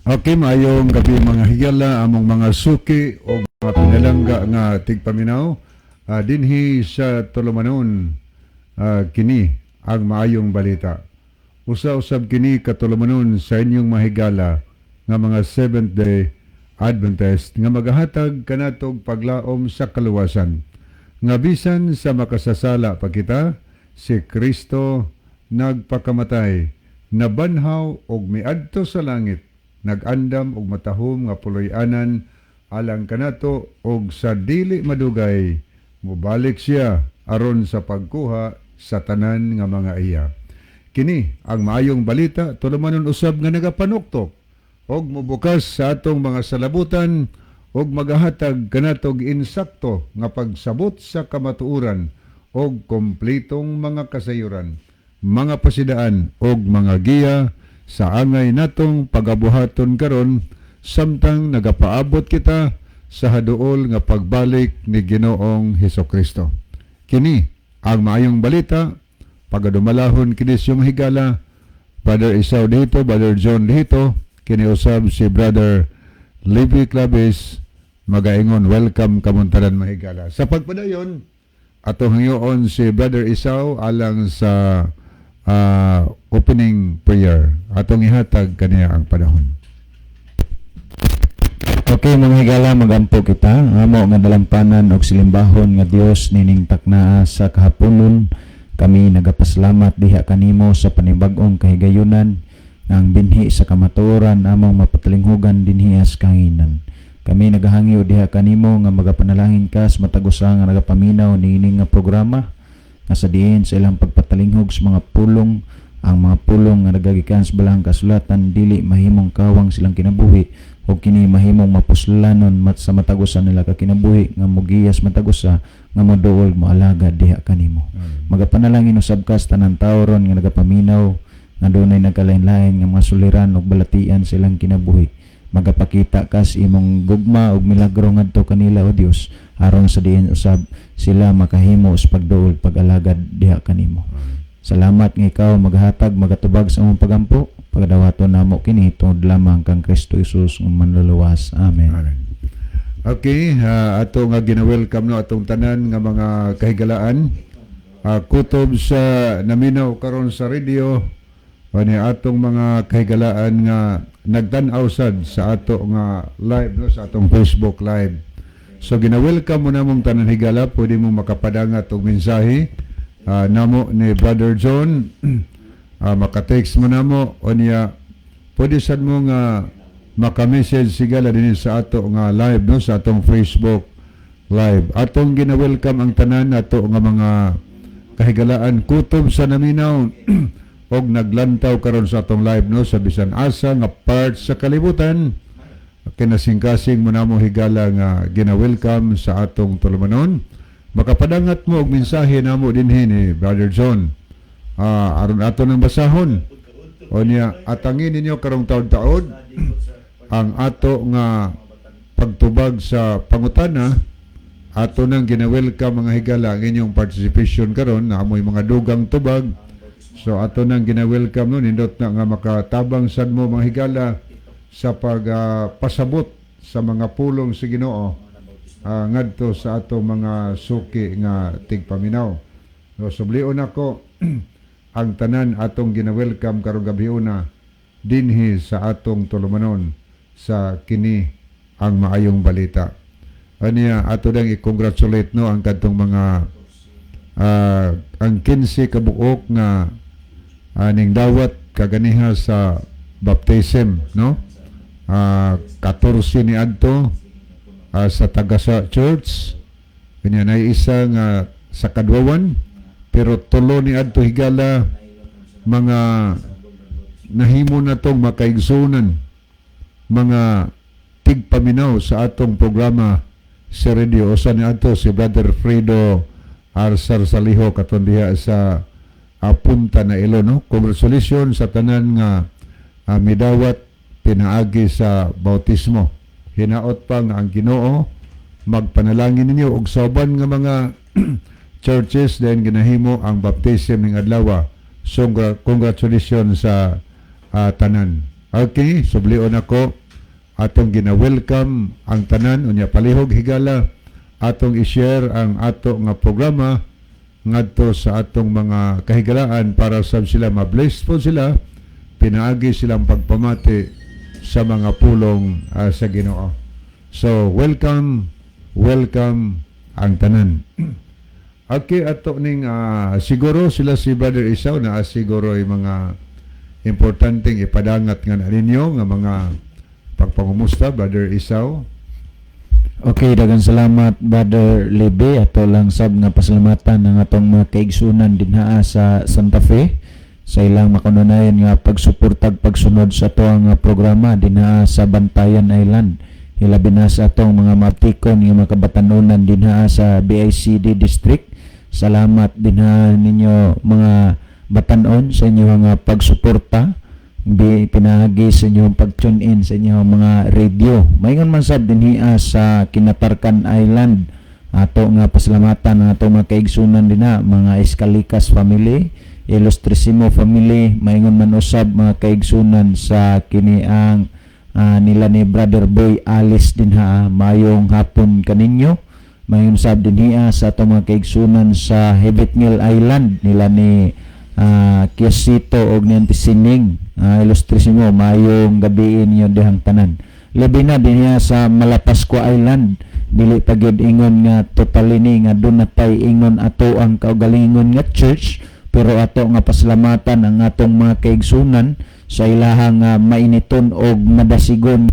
Okay, maayong gabi, mga higala, among mga suki o mga pinalangga nga tigpaminaw dinhi sa tulumanon, kini ang maayong balita. Usa-usab kini ka tulumanon sa inyong mahigala nga mga Seventh Day Adventist nga magahatag kanatog paglaom sa kaluwasan. Nga bisan sa makasasala pa kita, si Kristo nagpakamatay, nabanhaw og miadto sa langit, nag-andam og matahom nga puloy-anan alang kanato, og sa dili madugay mobalik siya aron sa pagkuha sa tanan nga mga iya. Kini ang maayong balita, tulumanon usab nga nagapanuktok og mobukas sa atong mga salabutan og magahatag kanatog insakto nga pagsabot sa kamatuoran og kompletong mga kasayuran, mga pasidaan og mga giya sa angay natong pagabuhaton karon samtang nagapaabot kita sa haduol nga pagbalik ni Ginoong Hesukristo. Kini ang maayong balita, pagadumalahon kini siyong higala, Brother Isao dito, Brother John dito, kini usab si Brother Libby Claves, magaingon welcome kamong tanan, mahigala. Sa pagpadayon, atong hangyoon si Brother Isao alang sa opening prayer. Atong ihatag kaniya ang panahon. Okay, mga higala, magampo kita. Amo nga dalampanan og silimbahon nga Dios, nining taknaa sa kahaponon, kami nagapasalamat diha kanimo sa panibag-ong kahigayunan nga ang binhi sa kamatuoran among mapatalinghugan dinhi sa kahanginan. Kami nagahangyo diha kanimo nga magapanalangin ka sa matag usa nga nagapaminaw niini nga programa, nga sa diin sa ilang pagpatalinghog sa mga pulong, ang mga pulong nga nagagikan sa balahang kasulatan dili mahimong kawang silang kinabuhi o kini mahimong mapuslanon mat sa matag usa nila ka kinabuhi nga mogiyas matag usa nga moduol, moalagad diha kanimo. Magapanalangin usab ka sa tanan tawo ron nga nagapaminaw nga dunay nagkalain-lain nga mga suliran ug balatian sa ilang kinabuhi. Magapakita ka sa imong gugma ug milagro ngadto kanila, O Dios, aron sa diin usab sila makahimo sa pagduol, pag-alagad diha kanimo. Salamat nga ikaw maghatag, magatubag sa among pagampo. Pagadawaton namo kini tungod lamang kang Kristo Jesus nga manluluwas. Amen. Amen. Okay, ato nga gina-welcome no atong tanan nga mga kahigalaan. Kutob sa naminaw karon sa radio ani atong mga kahigalaan nga nagtan-aw sad sa ato nga live no, sa atong Facebook Live. So gina-welcome mo namong tanan, higala, pwede mo makapadangat og mensahe namo ni Brother John. Maka-text mo namo o niya pwede sad mo nga maka-message sigala din sa ato nga live no, sa atong Facebook Live. Atong gina-welcome ang tanan nato nga mga kahigalaan kutob sa naminaw og naglantaw karon sa atong live no, sa bisan asa nga part sa kalibutan. Kinasingkasing mo namo, higala, nga gina-welcome sa atong tulumanon. Makapadangat mo og mensahe namo dinhi ni Brother John. Aron ato nang basahon. O niya atangin ninyo karong taod-taod ang ato nga pagtubag sa pangutana. Ato nang gina-welcome, mga higala, ang inyong participation karon na amoy mga dugang tubag. So ato nang gina-welcome no, nindot na nga makatabang sad mo, mga higala, sa pagpasabot sa mga pulong sa Ginoo ngadto sa ato mga suki nga tigpaminaw. So sublion ako ang tanan atong gina-welcome karong gabi una dinhi sa atong tulumanon sa kini ang maayong balita. Aniya ato dang i-congratulate no ang kadtong mga ang 15 ka buok nga aning dawat kaganiha sa baptism no. 14 ni adto sa Tagasa Church. Kanya na isa nga sa Kadwawan, pero tulo ni adto, higala, mga nahimo na tong makaigsunan mga tigpaminaw sa atong programa sa radio. Usa ni adto si Brother Fredo Arsar Saliho katon diha sa Punta na Ilo no. Congratulations sa tanan nga midawat pinaagi sa bautismo. Hinaot pa nga ang Ginoo magpanalangin ninyo og sa uban nga mga churches then ginahimo ang baptism ning adlaw. So congratulations sa tanan. Okay, sublion ako atong gina-welcome ang tanan. Unya palihog, higala, atong i-share ang ato nga programa ngadto sa atong mga kahigalaan para sab sila ma-bless po sila pinaagi silang pagpamati sa mga pulong sa Ginoo. So welcome, welcome ang tanan. Okay, ato ning siguro sila si Brother Isaw na siguro yung mga importanteng ipadangat nga na ninyo nga mga pagpangumusta, Brother Isaw. Okay, daghang salamat, Brother Lebe. Ato lang sab nga pasalamatan ang atong mga kaigsunan dinha sa Santa Fe sa ilang makanunayan nga pagsuportag pagsunod sa atoang nga programa dinha sa Bantayan Island. Hilabi na sa atong mga matikon nga mga kabatanunan dinha sa BICD District. Salamat dinha ninyo, mga batanon, sa inyong nga pagsuporta bi pinaagi sa inyong pag-tune in sa inyong mga radio. Maingon man sad dinhi sa Kinatarkan Island. Ato nga pasalamatan ang atong mga kaigsunan dinha, mga Escalikas family, Ilustrisimo family, maingon man usab mga kaigsunan sa kini ang nila ni Brother Boy Alice dinha. Mayong hapon kaninyo. Maingon sab dinhi sa atong mga kaigsunan sa Hebitngil Island nila ni Kiosito og ni Auntie Sining Ilustrisimo, mayong gabi ninyo dihang tanan. Labi na dinhi sa Malapascua Island, dili pa gyud ingon nga totally ni nga doon na tay ingon ato ang kaugalingon nga church, pero ato nga pasalamatan ang atong mga kaigsunan sa ilahang mainiton og madasigon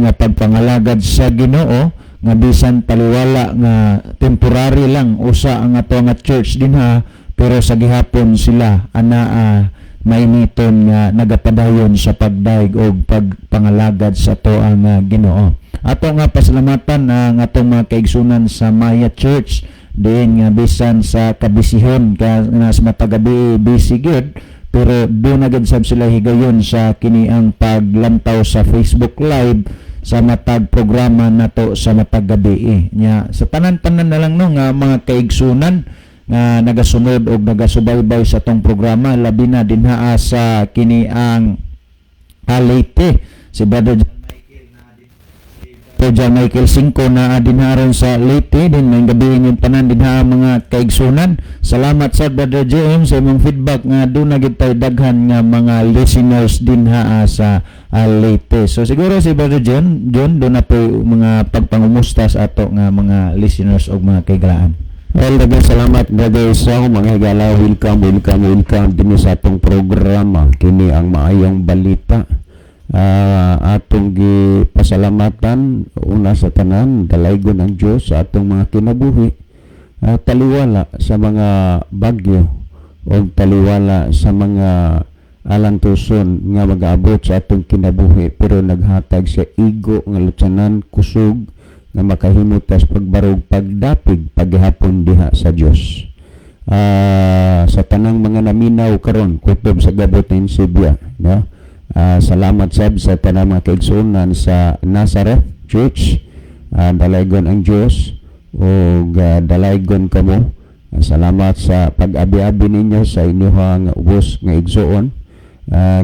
nga pagpangalagad sa Ginoo nga bisan taliwala nga temporary lang usa ang ato nga church dinha, pero sa gihapon sila anaa mainiton nga nagapadayon sa pagdaig og pagpangalagad sa ato ang Ginoo. Ato nga pasalamatan ang atong mga kaigsunan sa Maya Church diin nga bisan sa kabisihon ka nga sa matag gabi busy gyud, pero doon na gid sab sila higayon sa kini ang paglantaw sa Facebook Live sa matag programa nato sa matag gabi eh. Nya sa tanan-tanan na lang, no, nga mga kaigsunan nga nagasunod og nagasubaybay sa tong programa, labi na dinha sa kini ang Leyte, si Brother John Michael Cinco na dinha ron sa Leyte din. May gabi inyong tanan dinha, mga kaigsunan. Salamat sa Brother JM sa imong feedback nga doon na gid tay daghan nga mga listeners dinha sa Leyte. So siguro si Brother John John doon na po mga pagpangumusta sa ato nga mga listeners og mga kaigalaan. Well, daghang salamat, Brother Isaw. Mga higala, welcome, welcome, welcome din sa atong programa. Kini ang Maayong Balita. Atong gipasalamatan una sa tanan, dalaygon ang Dios sa atong mga kinabuhi. Taliwala sa mga bagyo o taliwala sa mga alantuson nga magaabot sa atong kinabuhi, pero naghatag sa igo nga lutsanan, kusog nga makahimo tas pagbarog, pagdapig paghapon diha sa Dios. Sa tanang mga naminaw karon kutob sa gabot ng Sibya, no? Salamat sab sa tanang mga kaigsuonan sa Nazareth Church. Dalaygon ang Dios ug dalaygon kamo. Salamat sa pag-abi-abi ninyo sa inyong ubos nga igsuon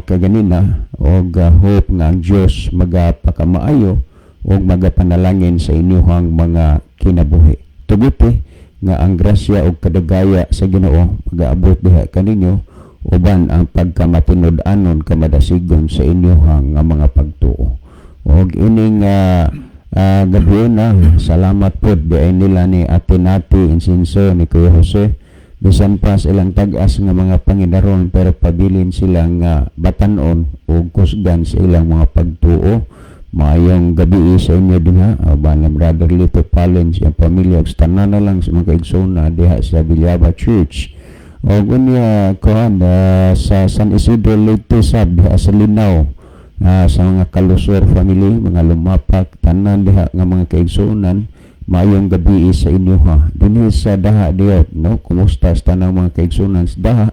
kaganina og hope nga ang Dios magapakamaayo ug magapanalangin sa inyong mga kinabuhi. Tuguti nga ang grasya ug kadagaya sa Ginoo magaabot diha kaninyo uban ang pagkamatinud-anon kamadasigon sa inyong nga mga pagtuo. Og ining gabi na, salamat pod diay nila ni Ate Nati Insinso ni Kuya Jose, bisan pa sa ilang tag-as nga mga panginaron, pero pabilin sila nga batanon ug kusgan sa ilang mga pagtuo. Maayong gabi sa inyo dinha, uban nga Brother Lito Palen, siyang pamilya ug sa tanan na lang sa mga kaigsoona diha sa Villaba Church. Og unya kuan sa San Isidro Leyte sab diha sa Linaw, sa mga Kalusor family, mga Lumapak, tanan diha nga mga kaigsuonan, maayong gabi sa inyo ha. Dinhi sa Daha diot, no? Kumusta sa tanang mga kaigsuonan sa Daha?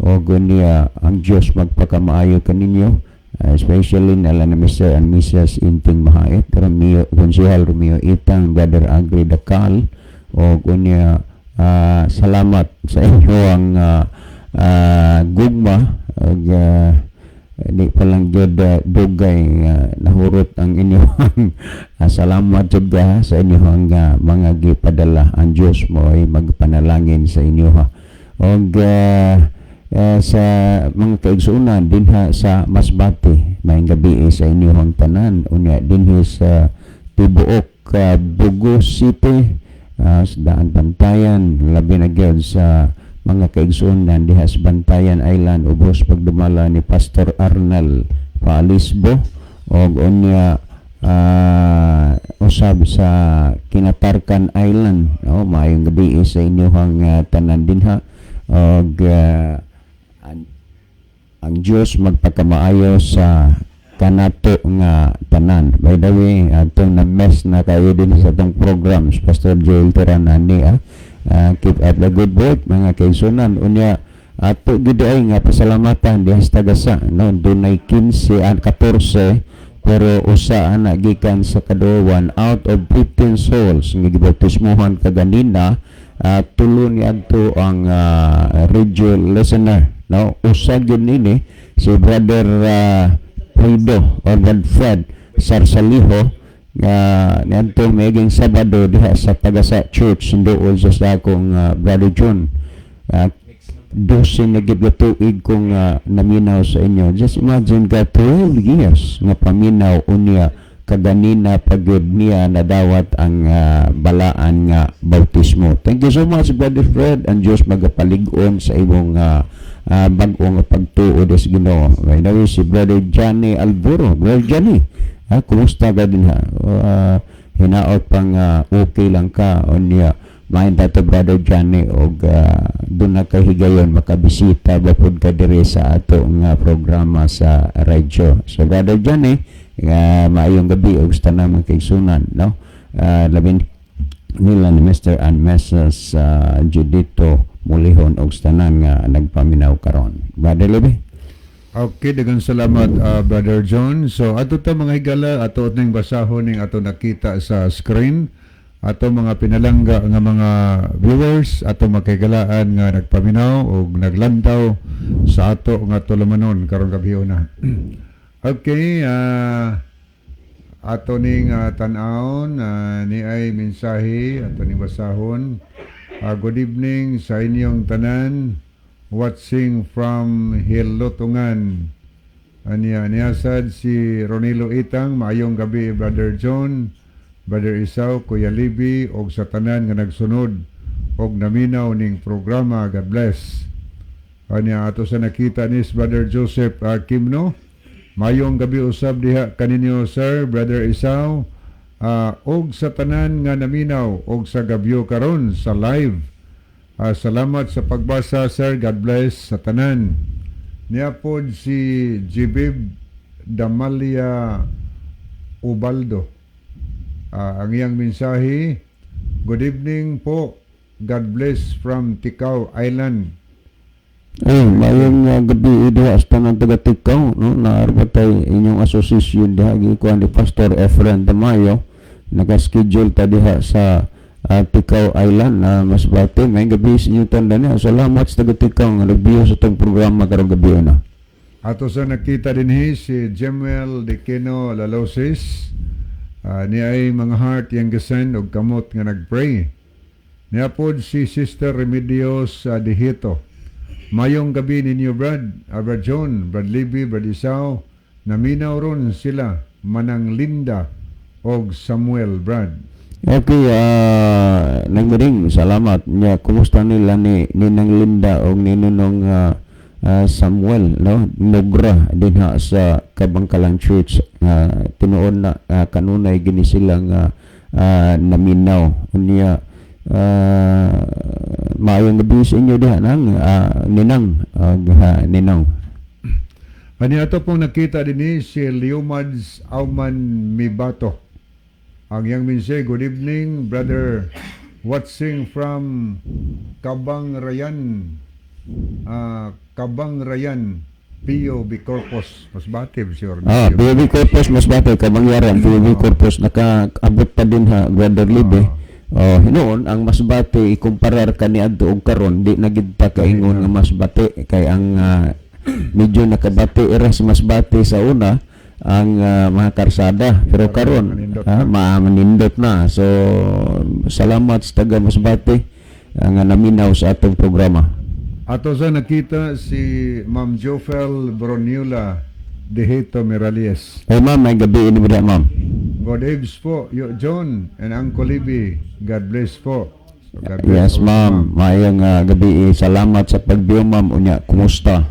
Og unya ang Dios magpakamaayo kaninyo, especially nala na Mr. and Mrs. Inting Mahait, Romeo, Konsehal Romeo Itang, Brother Agri Dakal, og unya salamat sa inyo ang gugma ug di pa lang gyud dugay nahurot ang inyong salamat jud ka sa inyong mga gipadala. Ang Dios mo ay magpanalangin sa inyo ha. Og sa mga kaigsuonan dinha sa Masbate, maayong gabi sa inyong tanan. Unya dinhi sa tibuok Bogo City, sa Daan Bantayan, labi na gyud sa mga kaigsuonan diha sa Bantayan Island ubos pagdumala ni Pastor Arnel Paalisbo og unya usab sa Kinatarkan Island, no? Maayong gabi sa inyong tanan dinha og ang Dios magpakamaayo sa kanato nga tanan. By the way, atong na-miss na kayo din sa atong programs, Pastor Joel Teran ani ah. Keep up the good work, mga kaigsuonan. Unya ato gid ay nga pasalamatan diha sa Tagasa, no? Dunay 15 an 14, pero usa ana gikan sa kaduwan out of 15 souls nga gibautismohan kaganina, tulo niadto ang radio listener, no? Usa gyud nini si Brother Fredo or Brother Fred Sarsaliho nga niadto miaging Sabado diha sa Tagasa Church, duol sa akong Brother John. 12 na gid ka tuig kong naminaw sa inyo. Just imagine ka, 12 years nga paminaw, unya kaganina pagud niya nadawat ang balaan nga bautismo. Thank you so much, Brother Fred, ang Diyos magapalig-on sa imong bag-o nga pagtuo sa Ginoo. By the way, si Brother Johnny Alburo. Brother Johnny, kumusta ka din ha? Hinaot pang okay lang ka. Unya main ta to, Brother Johnny, og doon na kay higayon makabisita ba pud ka diri sa ato nga programa sa radyo. So Brother Johnny, maayong gabi og sa tanang mga kaigsuonan, no? Labin nila ni Mr. and Mrs. Judito Mulihon og sa tanan nga nagpaminaw karon. Brother Lebe. Okay, daghang salamat, Brother John. So ato ta, mga higala, ato ning basahon ning ato nakita sa screen. Ato mga pinalangga nga mga viewers, ato makahigalaan nga nagpaminaw og naglantaw sa ato nga tulumanon karong gabi na. Okay, ato ning tan-awon ni ay mensahe ato ning basahon. Good evening sa inyong tanan watching from Hilutungan. Anya niyasad si Ronilo Itang, maayong gabi, Brother John, Brother Isaw, Kuya Libby og sa tanan nga nagsunod og naminaw ning programa. God bless. Anya ato sa nakita ni Brother Joseph Kimno. Mayong gabi usab diha kaninyo, sir, Brother Isaw, og sa tanan nga naminaw og sa gabyo karon sa live. Salamat sa pagbasa, sir. God bless sa tanan. Niya pod si Jibib Damalia Ubaldo. Ang iyang mensahe, "Good evening po. God bless from Ticao Island." Ay, maayong gabi diha sa tanang taga Ticao, no? Naarba tay inyong association diha gikuan ni Pastor Efren Tamayo. Naka-schedule ta diha sa Ticao Island na Masbate. Maayong gabi sa inyong tanan niya. Salamat sa taga Ticao nga nagbiyo sa atong programa karong gabi na. Ato sa nakita din si Jemuel Dequino Lalosis. Niya ay mga heart yang gisend og kamot nga nagpray. Niya pod si Sister Remedios Dihito. Mayong gabi ninyo, Brad, Brad John, Brad Libby, Brad Isao. Naminaw ron sila Manang Linda og Samuel, Brad. Okay, nang salamat. Nya, kumusta nila ni Ninang Linda og ni Ninong Samuel, no? Nugra dinha sa Kabangkalan Church. Tinuon na kanunay gini sila nga naminaw. Unya maayong gabi sa inyo diha nang ninang ug ninong. Ani ato pong nakita din si Leomads Auman Mibato. Ang iyang mensahe, "Good evening, brother. Watching from Kabang Rayan. Kabang Rayan, POB Corpus." Masbate, sure. POB Corpus, Masbate, Kabangyaran, POB Corpus, nakaabot pa din ha, Brother Libe. Oh, hinuon ang Masbate, ikumparar kaniadto og karon, di na gid ta kaingon nga Masbate kay ang medyo nakabati ra sa Masbate sa una ang mga karsada, pero karon Manindot. Manindot na. So salamat sa taga Masbate nga naminaw sa atong programa. Ato sa nakita si Ma'am Jofel Broniula Dehito Miralles. Hey ma'am, may gabi ini ba, ma'am? God eves po, yo, John and Uncle Libby. God bless po. So, God bless Yes also. ma'am, maayong gabi. Salamat sa pag-view, ma'am. Unya, kumusta?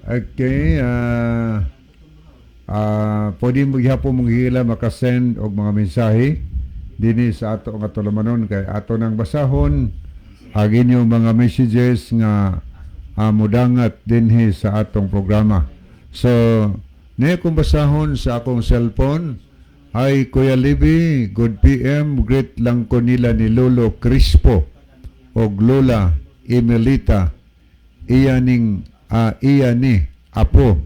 Okay, pwede mo gihapon mong hila makasend og mga mensahe dinhi sa ato nga tulumanon kay ato nang basahon ang inyong mga messages nga mudangat dinhi sa atong programa. So, niya kong basahon sa akong cellphone. Hi Kuya Libby, good PM, greet lang ko nila ni Lolo Crispo og Lola Emelita, iya ning iya ni apo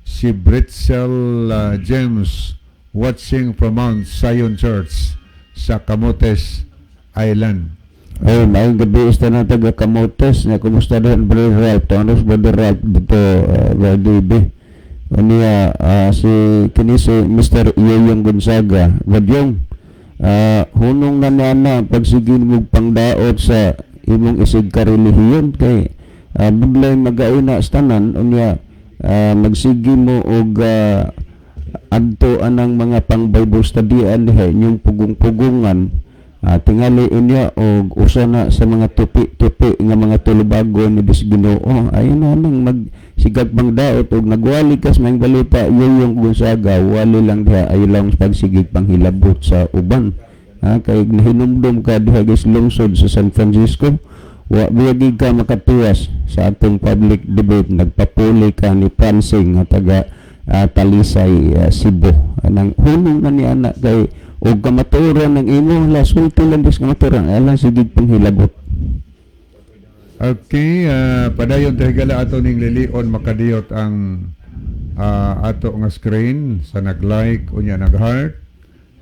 si Britzel James, watching from Mount Zion Church sa Camotes Island. Hey, maayong gabi sa na taga Camotes na. Kumusta din, Brother Ralph? Tanos Brother Ralph dito, Brother Libby. Unya, si kini si Mr. Yoyong Gonzaga. Badyong, hunong na nana pagsigin mo pangdaot sa imong isig karelihiyon kay budlay magaina sa tanan. Unya, magsige mo og adto anang mga pang Bible studyan diha inyong pugong-pugongan. Tingali unya og usa na sa mga tupi-tupi nga mga tulubago ni Dios Ginoo. Ayun na nang magsigag pangdaot og nagwali kas maayong balita, Yoyong Gonzaga. Wali lang diha, ayo lang pagsigig panghilabot sa uban. Ha, kay nahinumdum ka diha guys lungsod sa San Francisco, wa biyagi ka makatuwas sa atong public debate, nagpapuli ka ni Prancing nga taga Talisay, Cebu. Anang hunong na ni ana kay og kamatuoran ng imo la sulti lang dis kamatuoran alang sige panghilabot. Okay, padayon tayo gala ato ning lilion makadiyot ang ato nga screen sa nag-like unya nag-heart.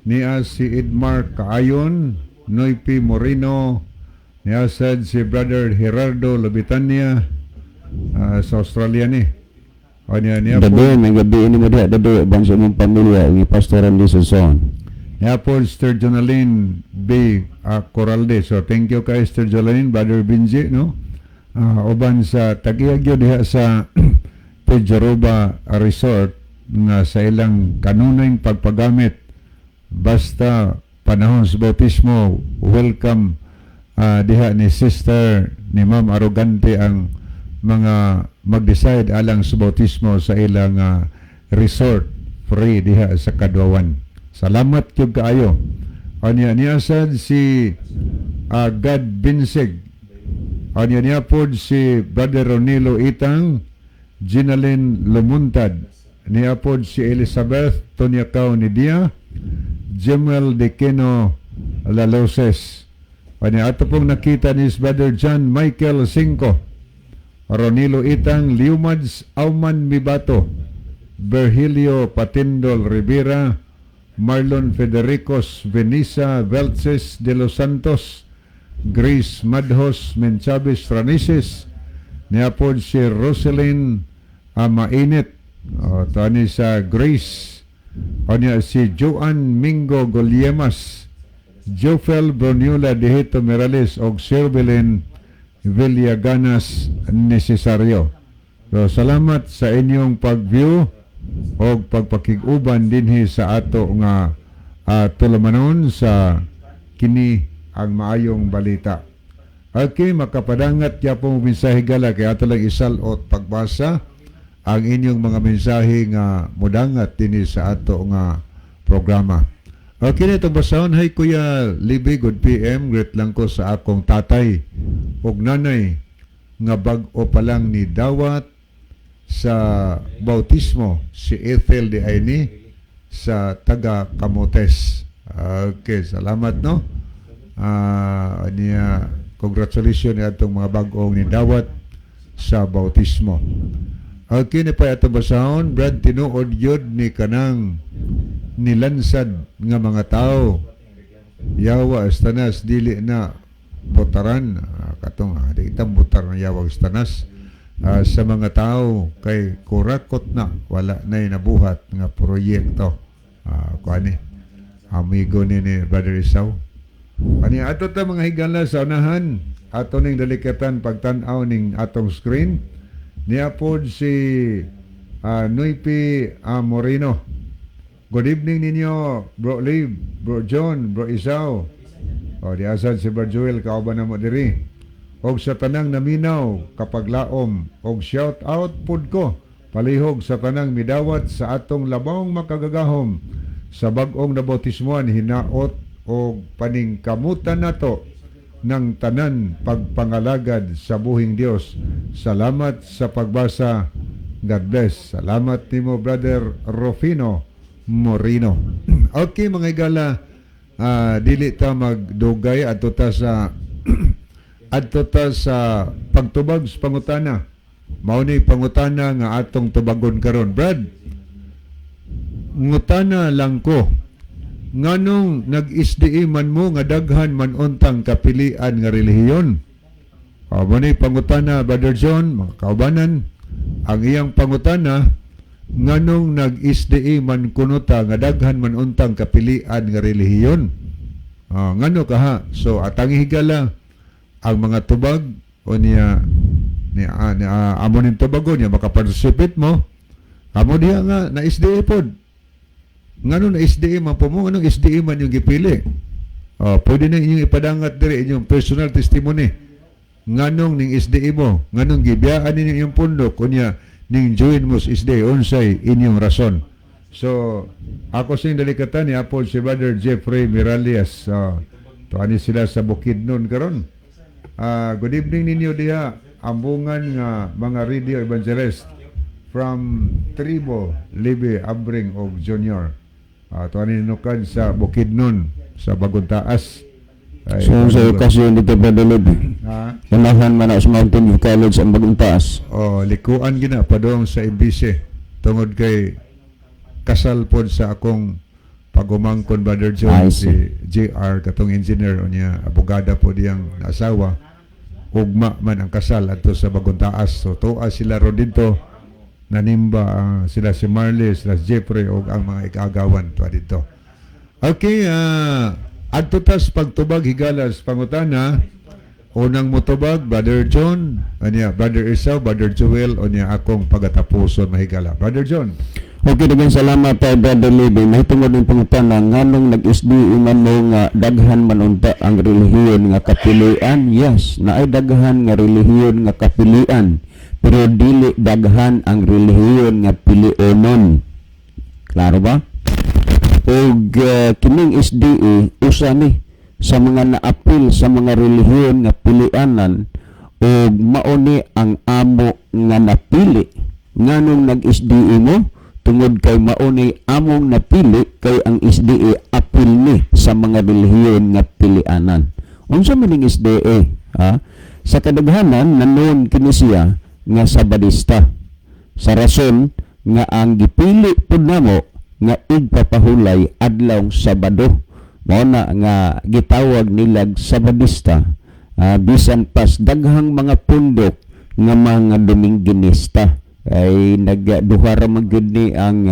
Niya si Edmar Kaayon, Noypi Moreno, niya sad si Brother Gerardo Lobitania sa Australia ni. O niya niya po, Dado, may gabi ini mo diha, Dado, ban sa imong pamilya ni Pastor Randy Suson. Niya po Sister Jonalyn B. Coralde. So thank you kay Sister Jonalyn, Brother Benji, no? Uban sa tag-iya gyud diha sa Pejaroba Resort nga sa ilang kanunay pagpagamit basta panahon sa bautismo, welcome diha ni Sister ni Ma'am Arrogante ang mga mag-decide alang sa bautismo sa ilang resort free diha sa Kadwawan. Salamat gyud kaayo. Anya niya sad si God Binsig. Anya niya pod si Brother Ronilo Itang, Ginalyn Lumuntad. Niya pod si Elizabeth Tonyakaw ni Dia, Jemuel Dequeno Laloses. Anya ato pong nakita ni Brother John Michael Cinco, Ronilo Itang, Liumads Auman Mibato, Virgilio Patindol Rivera, Marlon Federicos Venisa Velces de los Santos, Grace Madhos Menchabes Ranises, niapod si Roselyn Mainit, o, tani sa Grace, o niya si Joan Mingo Goliemas, Jofel Broniula Dehito Mirales og Servelin Villaganas Necesario. So, salamat sa inyong pag-view o pagpakig-uban dinhi sa ato nga tulumanon sa kini ang maayong balita. Okay, makapadangat gyapon mensahe gala kay ato lang isalot pagbasa ang inyong mga mensahe nga mudangat dinhi sa ato nga programa. Okay na itong basahon. Hi Kuya Libby, good PM. Greet lang ko sa akong tatay ug nanay nga bag-o pa lang ni dawat sa bautismo, si Ethel de Aini sa taga Camotes. Okay, salamat, no. Niya congratulations ni atong mga bag-ong ni dawat sa bautismo. Okay ni pa atong basahon, Brad, tinuod yun ni kanang nilansad nga mga tao. Yawa Tanas dili na botaran. Katong di kita botar ng yawa Tanas sa mga tao kay kurakot na wala na nabuhat nga proyekto. Kuani amigo ni Brother Isaw. Ani ato ta, mga higala, sa unahan ato ning dalikatan pagtan-aw ning atong screen niya pod si Nuipi Moreno. Good evening ninyo, Bro Lib, Bro John, Bro Isaw. O, di asad si Bro Joel, kauban na mo diri. Og sa tanang naminaw, kapaglaom, og shout out pud ko, palihog sa tanang midawat sa atong labawng makagagahom, sa bag-ong nabautismuan, hinaot og paningkamutan nato ng tanan pagpangalagad sa buhing Dios. Salamat sa pagbasa. God bless. Salamat nimo, Brother Rufino Moreno. Okay, mga higala, dili ta magdugay, adto ta sa pagtubag sa pangutana. Mao ni pangutana nga atong tubagon karon. Brad, ngutana lang ko, nganong nag-SDA man mo nga daghan man untang kapilian nga relihiyon? O, mo ni pangutana, Brother John, mga kaubanan, ang iyang pangutana, nganong nag-SDA man kuno ta nga daghan man untang kapilian nga relihiyon? Oh, ngano kaha? So atang higala ang mga tubag o niya ni amo ning tubagon niya makaparticipate mo. Amo diha nga na SDA pod. Ngano na SDA man po mo? Nganong SDA man yung gipili? Oh, pwede na inyong ipadangat diri inyong personal testimony. Nganong ning SDA mo? Nganong gibiyaan ninyo inyong pundok unya ning join mo sa SDA, unsay inyong rason? So, ako sing dalikatan ni Apol si Brother Jeffrey Miralles. So, tuani sila sa Bukidnon karon. Good evening ninyo diha, ambungan nga mga radio evangelist from Tribo, Libe, Abring og Junior. Tuani ninukan sa Bukidnon sa Bagong Taas. Ay, So sa okasyon dito, Brother Lib, Ha? unahan man na sa Mountain View College ang Bagong Taas. Oh, likuan gina padong sa MBC tungod kay kasal pod sa akong pagumangkon, Brother John, I si JR, katong engineer unya abogada po diyang asawa, ugma man ang kasal adto sa Bagong Taas, so tuwa sila ro didto, nanimba sila si Marley, sila si Jeffrey ug ang mga ikaagawan tuwa didto. Okay, adto tas pagtubag, higalas, pangutana. Unang motubag, Brother John, anya Brother Esau, Brother Joel, unya akong pagatapuson, mahigala. Brother John. Okay, daghang salamat tayo, Brother Libby. Mahitungod ng pangutana, nganong nag-SDA man mo nga daghan man unta ang relihiyon nga kapilian? Yes, naay daghan nga relihiyon nga kapilian. Pero dili daghan ang relihiyon nga pilionon. Klaro ba? Og kining SDA usa ni sa mga naapil sa mga relihiyon nga pilianan ug mao ni ang amo nga napili. Nganong nag-SDA mo? Tungod kay mao ni among napili, kay ang SDA apil ni sa mga relihiyon nga pilianan. Unsa man ning SDA? Ha? Sa kadaghanan nanon kini siya nga Sabadista. Sa rason nga ang gipili pud namo nga igpapahulay adlawng Sabado. Mao na nga gitawag nilag Sabadista, bisan pas daghang mga pundok nga mga Dominginista ay nagduha ra man gyud ni ang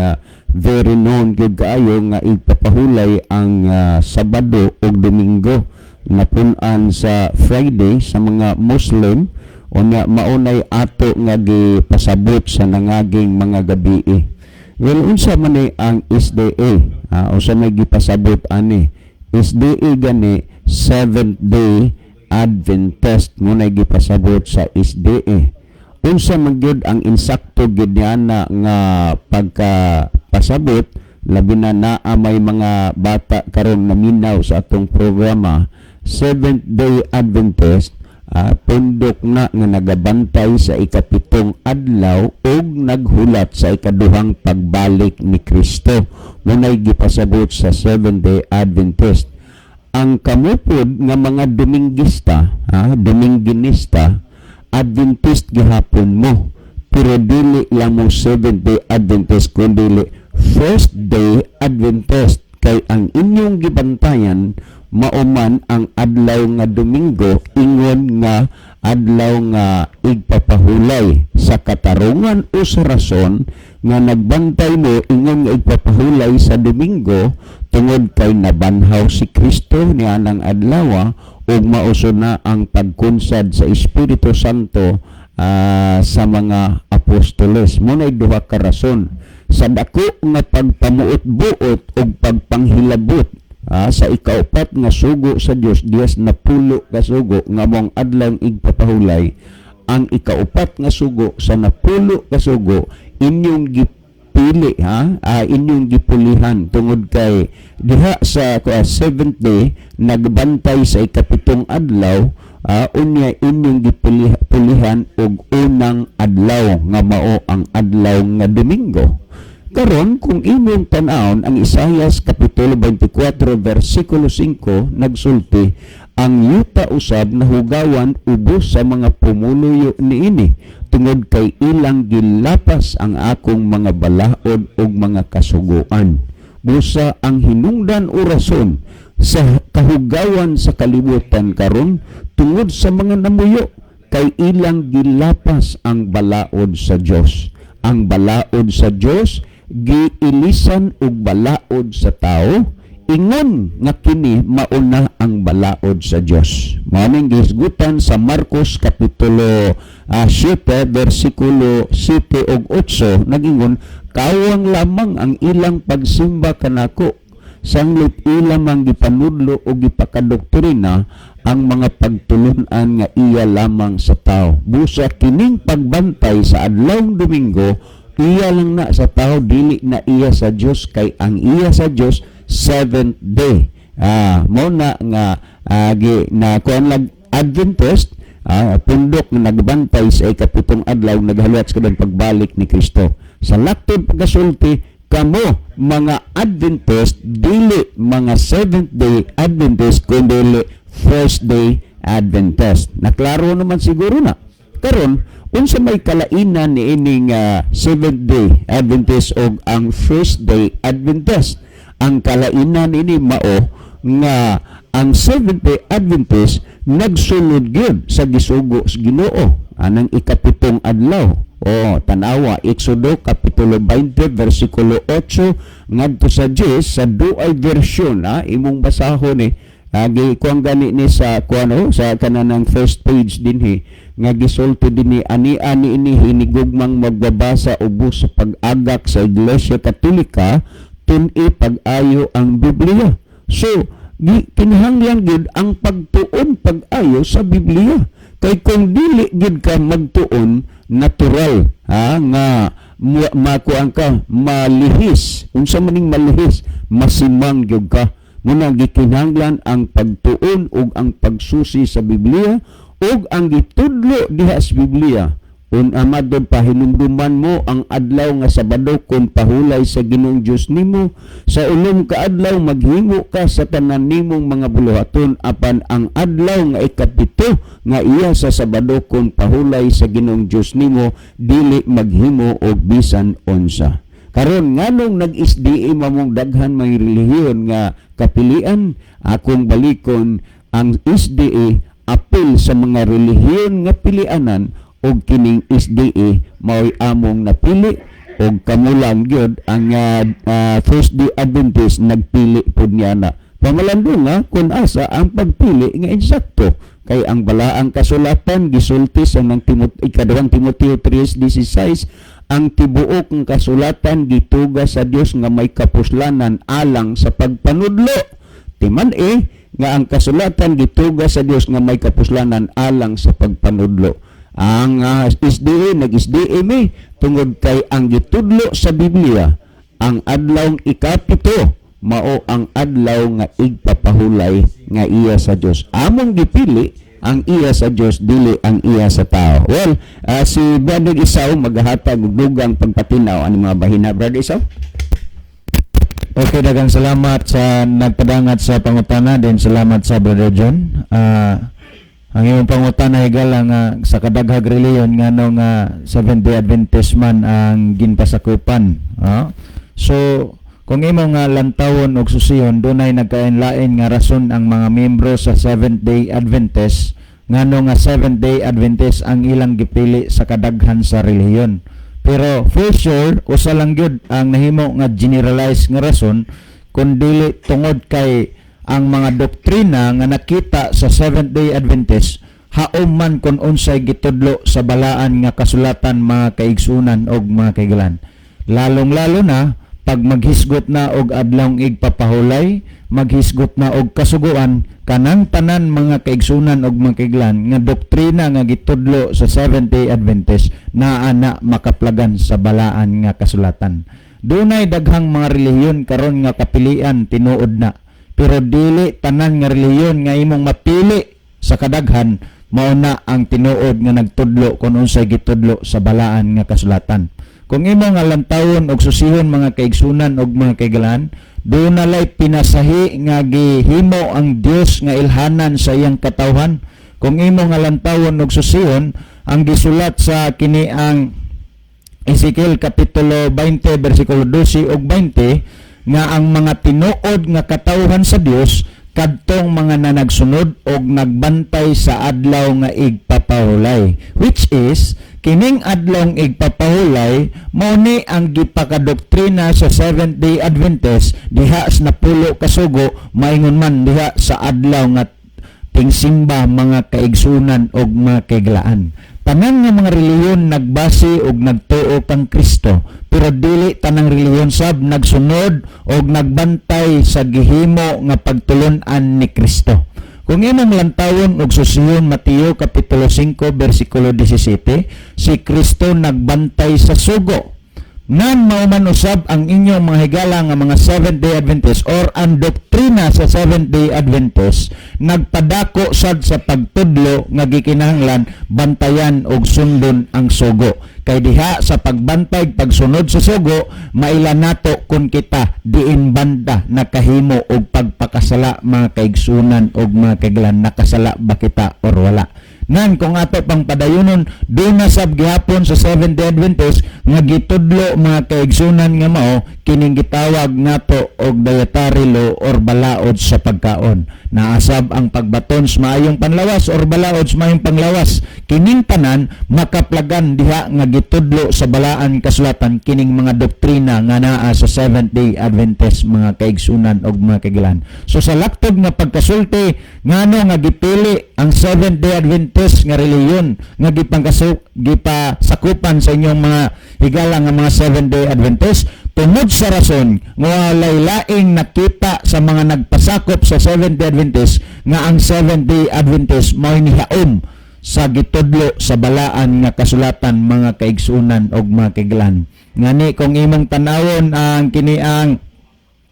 very known gyud kaayo nga igpapahulay ang Sabado ug Domingo, napun-an sa Friday sa mga Muslim. Unya maunay ato nga gipasabot sa nangaging mga gabii. Well, unsa man ni ang SDA? Unsa may gipasabot ani? SDA gani, Seventh Day Adventist mo na gipasabot sa SDA. Unsa man gyud ang insakto gyud niana nga pagkapasabot, labi na naa may mga bata karon naminaw sa atong programa? Seventh Day Adventist, pundok na nga nagabantay sa ikapitong adlaw ug naghulat sa ikaduhang pagbalik ni Kristo. Munay gipasabot sa Seventh Day Adventist. Ang kamupod nga mga Domingista, ha, Dominginista, Adventist gihapon mo. Pero dili lang mo Seventh Day Adventist kundi First Day Adventist kay ang inyong gibantayan Mao man ang adlaw nga Domingo ingon nga adlaw nga igpapahulay sa katarungan o sa rason nga nagbantay mo ingon nga igpapahulay sa Domingo tungod kay nabanhaw si Kristo nianang adlaw ug mauso na ang pagkunsad sa Espiritu Santo sa mga apostoles. Mao nay duha ka rason sa dako nga pagpamuot-buot ug pagpanghilabot sa ikaupat nga sugo sa Dios, diyes napulo ka sugo nga mong adlaw igpapahulay. Ang ikaupat nga sugo sa napulo ka sugo inyong gipili ha, inyong gipulihan tungod kay diha sa seventh day nagbantay sa ikapitong adlaw, unya inyong gipulihan og unang adlaw nga mao ang adlaw nga Domingo. Karon, kung imong tan-awon ang Isayas kapitulo 24 versikulo 5, nagsulti, "Ang yuta usab nahugawan ubos sa mga pumuluyo niini tungod kay ilang gilapas ang akong mga balaod ug mga kasuguan." Busa ang hinungdan o rason sa kahugawan sa kalibutan karon tungod sa mga namuyo kay ilang gilapas ang balaod sa Dios. Ang balaod sa Dios giilisan og balaod sa tao ingon nga kini mauna ang balaod sa Dios. Mao ning gihisgutan sa Marcos kapitulo 7 versikulo 7 ug 8, nagingon, "Kawang lamang ang ilang pagsimba kanako sanglit ila mang gipanudlo o gipakadoktrina ang mga pagtulunan nga iya lamang sa tao." Busa kining pagbantay sa adlawng Domingo iya lang na sa tao, dili na iya sa Dios, kay ang iya sa Dios seventh day. Mao na nga gi na kuan lag Adventist, pundok nga nagbantay sa ikapitong adlaw naghaluat sa kadang pagbalik ni Kristo. Sa laktod pagkasulti, kamo mga Adventist dili mga Seventh Day Adventist kundi First Day Adventist. Naklaro naman siguro na. Karon, unsa may kalainan ni ining Seventh Day Adventist og ang First Day Adventist? Ang kalainan ini mao nga ang Seventh Day Adventist nagsulod gyud sa gisugo sa Ginoo anang ikapitong adlaw. O tanawa Exodo kapitulo 20 versikulo 8 ngadto sa 10 sa duay version ha, imong basahon ni agi kuang gani ni sa kuano sa kanang first page dinhi nga gisulti dinhi ani-ani ini hinigugmang magbabasa ubos sa pag-agak sa Iglesia Katolika tun-i pag-ayo ang Biblia. So, kinahanglan gid ang pagtuon pag-ayo sa Biblia. Kay kung dili gid ka magtuon, natural ha nga makuan ka, malihis. Unsa maning malihis? Masimang gyud ka. Muna gikinahanglan ang pagtuon ug ang pagsusi sa Biblia ug ang gitudlo diha sa Biblia. Un amadod pahinumduman mo ang adlaw nga Sabado kon pahulay sa Ginoong Dios nimo. Sa ulom ka adlaw maghimo ka sa tanan nimong mga buluhaton, apan ang adlaw nga ikapito nga iya sa Sabado kon pahulay sa Ginoong Dios nimo, dili maghimo og bisan unsa. Karon, nganong nag-SDA mamong daghan may relihiyon nga kapilian? Akong balikon, ang SDA apil sa mga relihiyon nga pilianan og kining SDA mao'y among napili og kamulang gyud ang First Day Adventist nagpili pud niya na. Pamalandong nga kung asa ang pagpili nga insakto, kay ang balaang kasulatan gisulti sa nang ikaduhang Timoteo 3:16, ang tibuok ng kasulatan gituga sa Dios nga may kapuslanan alang sa pagpanudlo. Timan eh nga ang kasulatan gituga sa Dios nga may kapuslanan alang sa pagpanudlo. Ang SDA nag-SDA mi tungod kay ang gitudlo sa Biblia, ang adlaw ikapito mao ang adlaw nga igpapahulay nga iya sa Dios. Among gipili ang iya sa Dios, dili ang iya sa tao. Well, si Brother Isaw maghahatag og dugang pagpatinaw ani mga bahina. Brother Isaw. Okay, daghang salamat sa nagpadangat sa pangutana din, salamat sa Brother John. Ang imong pangutana, higala, nga sa kadaghag reliyon ngano nga Seventh Day Adventist man ang ginpasakupan. So Kung imo nga lantawon og susiyon, dunay nagkainlain nga rason ang mga miyembro sa Seventh Day Adventist ngano nga Seventh Day Adventist ang ilang gipili sa kadaghan sa relihiyon. Pero for sure, usa lang gyud ang nahimo nga generalize nga rason, kun dili tungod kay ang mga doktrina nga nakita sa Seventh Day Adventist haom man kung unsay gitudlo sa balaan nga kasulatan, mga kaigsunan og mga kaigalan. Lalong-lalo na pag maghisgot na og adlawng igpapahulay, maghisgot na og kasuguan, kanang tanan, mga kaigsunan og mga kaiglan, nga doktrina nga gitudlo sa Seventh Day Adventist naa na makaplagan sa balaan nga kasulatan. Dunay daghang mga relihiyon karon nga kapilian, tinuod na. Pero dili tanan nga relihiyon nga imong mapili sa kadaghan mao na ang tinuod nga nagtudlo kung unsay gitudlo sa balaan nga kasulatan. Kung imo nga lantawon og susihon, mga kaigsunan og mga kaigalan, duna lay pinasahi nga gihimo ang Dios nga ilhanan sa iyang katawhan. Kung imo nga lantawon og susihon ang gisulat sa kini ang Ezekiel kapitulo 20 bersikulo 12 ug 20, nga ang mga tinuod nga katawhan sa Dios kadtong mga nanagsunod og nagbantay sa adlaw nga igpapahulay, which is kining adlawng igpapahulay mao ni ang gipakadoktrina sa Seventh Day Adventist diha sa napulo kasugo, maingon man diha sa adlaw nga tingsimba, mga kaigsunan og mga kaiglaan. Tanan nga mga relihiyon nagbase og nagtuo kang Kristo, pero dili tanang relihiyon sab nagsunod og nagbantay sa gihimo nga pagtulun-an ni Kristo. Kung imong lantawon og susiyon Mateo kapitulo 5 bersikulo 17, si Kristo nagbantay sa sugo. Ngan mao man usab ang inyong mga higala nga mga Seventh Day Adventist or ang doktrina sa Seventh Day Adventist nagpadako sad sa pagtudlo nga gikinahanglan bantayan og sundon ang sugo. Kay diha sa pagbantay, pagsunod sa sugo, maila nato kung kita diin banda nakahimo og pagpakasala, mga kaigsunan og mga kaiglan, nakasala ba kita or wala. Nan kung ato pang padayonon, duna sab gihapon sa Seventh Day Adventist nga gitudlo, mga kaigsunan, nga mao kining gitawag nato og dietary law or balaod sa pagkaon. Naasab ang pagbaton sa maayong panlawas or balaod sa maayong panglawas. Kining tanan makaplagan diha nga gitudlo sa balaan kasulatan, kining mga doktrina nga naa sa Seventh Day Adventist, mga kaigsunan og mga kaigilan. So sa laktog nga pagkasulti, ngano nga gipili ang Seventh Day Adventist nga relihiyon nga gipasakupan sa inyong mga higala nga mga Seventh Day Adventist, tungod sa rason nga walay laing nakita sa mga nagpasakop sa Seventh Day Adventist nga ang Seventh Day Adventist mao'y nihaom sa gitudlo sa balaan nga kasulatan, mga kaigsunan og mga kaiglan. Ngani kung imong tanawon ang kini ang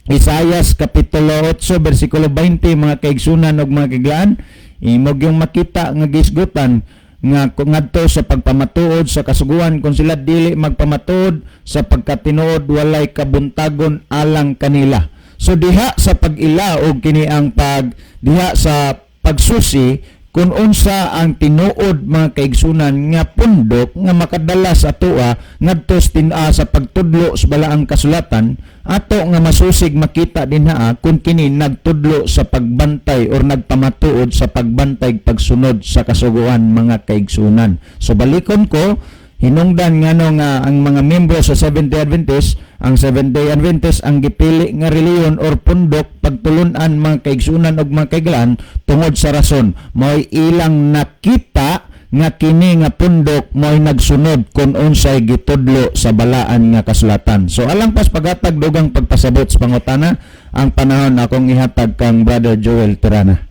Isayas kapitulo 8 bersikulo 20, mga kaigsunan og mga kaiglan, imong yung makita nga gisgutan nga kung ngadto sa pagpamatuod sa kasuguan, kung sila dili magpamatuod sa pagkatinuod, walay kabuntagon alang kanila. So diha sa pag-ila og kini ang pag diha sa pagsusi kung unsa ang tinuod, mga kaigsunan, nga pundok nga makadala sa atoa ngadto sa tin-a sa pagtudlo sa balaang kasulatan, ato nga masusig makita dinha kung kini nagtudlo sa pagbantay or nagpamatuod sa pagbantay, pagsunod sa kasuguan, mga kaigsunan. So balikon ko, hinungdan ngano nga ang mga membro sa Seventh Day Adventist, ang Seventh Day Adventist ang gipili nga reliyon or pundok pagtulunan, mga kaigsunan ug mga kaiglan, tungod sa rason mao'y ilang nakita nga kini nga pundok mo'y nagsunod kung unsay gitudlo sa balaan nga kasulatan. So alang pas pagatag dugang pagpasabot sa pangutana, ang panahon akong ihatag kang Brother Joel Tirana.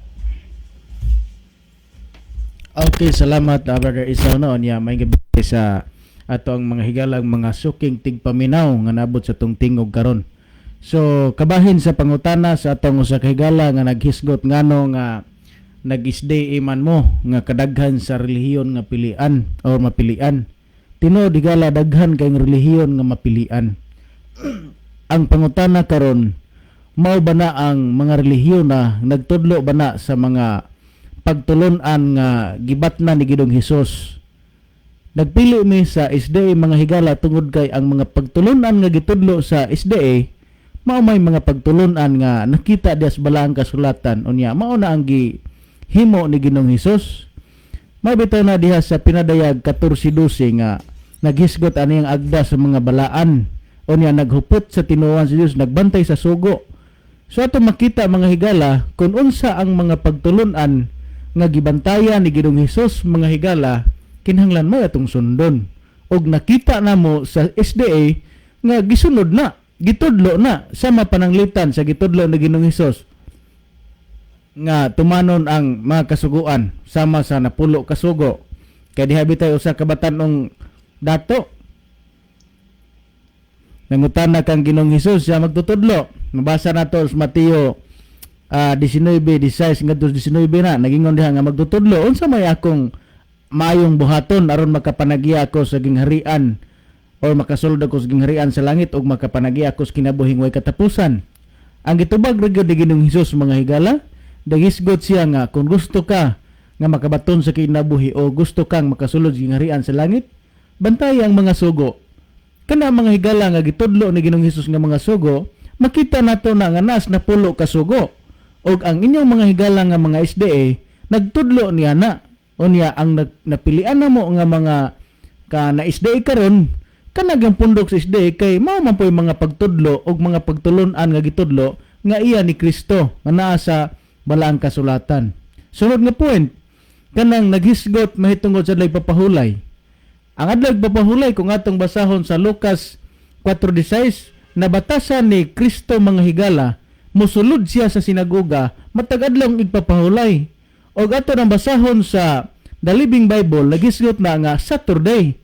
Okay, salamat, Brother Isaw, no. Nya may gabi sa ato ang mga higalang mga suking tigpaminaw nga nabot sa tong tingog karon. So kabahin sa pangutana sa atong usa ka higala nga naghisgot ngano nga nag-SDA man mo nga kadaghan sa relihiyon nga pilian or mapilian. Tinuod, higala, daghan kay relihiyon nga mapilian. Ang pangutana karon, mao ba na ang mga relihiyon na nagtudlo ba na sa mga pagtulunan nga gibatna ni Ginoong Hesus? Nagpili mi sa SDA, mga higala, tungod kay ang mga pagtulunan nga gitudlo sa SDA Mao may mga pagtulunan nga nakita diha sa balaang kasulatan, unya mao na ang gihimo ni Ginoong Hesus. Mao bitaw na diha sa Pinadayag 14:12 nga naghisgot ani ang agda sa mga balaan, unya naghupot sa tinuohan sa Dios, nagbantay sa sugo. So ato makita, mga higala, kung unsa ang mga pagtulunan nga gibantayan ni Ginoong Hesus, mga higala, kinahanglan mo atong sundon. Og nakita namo sa SDA nga gisunod na, gitudlo na sama pananglitan sa gitudlo ni Ginoong Hesus nga tumanon ang mga kasuguan sama sa 10 kasugo. Kay diha bitay usa ka batan-ong dato, nangutana kang Ginoong Hesus siya magtutudlo. Mabasa nato sa Mateo 19:16 ngadto 19 na nagingon diha nga, "Magtutudlo, unsa may akong maayong buhaton aron makapanagya ako sa gingharian or makasulod ako sa gingharian sa langit ug makapanagya ako sa kinabuhing way katapusan?" Ang gitubag ra gyud ni Ginoong Hesus, mga higala, nagisgot siya nga kung gusto ka nga makabaton sa kinabuhi o gusto kang makasulod sa gingharian sa langit, bantay ang mga sugo. Kana, mga higala, nga gitudlo ni Ginoong Hesus nga mga sugo, makita nato na nga nas 10 ka sugo. Og ang inyong mga higala nga mga SDA nagtudlo niya na. Unya ang napilian namo nga mga ka na SDA karon, kanagang pundok sa SDA kay mao man po'y mga pagtudlo og mga pagtulun-an nga gitudlo nga iya ni Kristo nga naa sa balaang kasulatan. Sunod nga point, kanang naghisgot mahitungod sa adlaw papahulay. Ang adlaw papahulay, kung atong basahon sa Lucas 4:16, nabatasan ni Kristo, mga higala, musulod siya sa sinagoga matag adlaw igpapahulay. Og ato nang basahon sa The Living Bible, nagisgot na nga Saturday.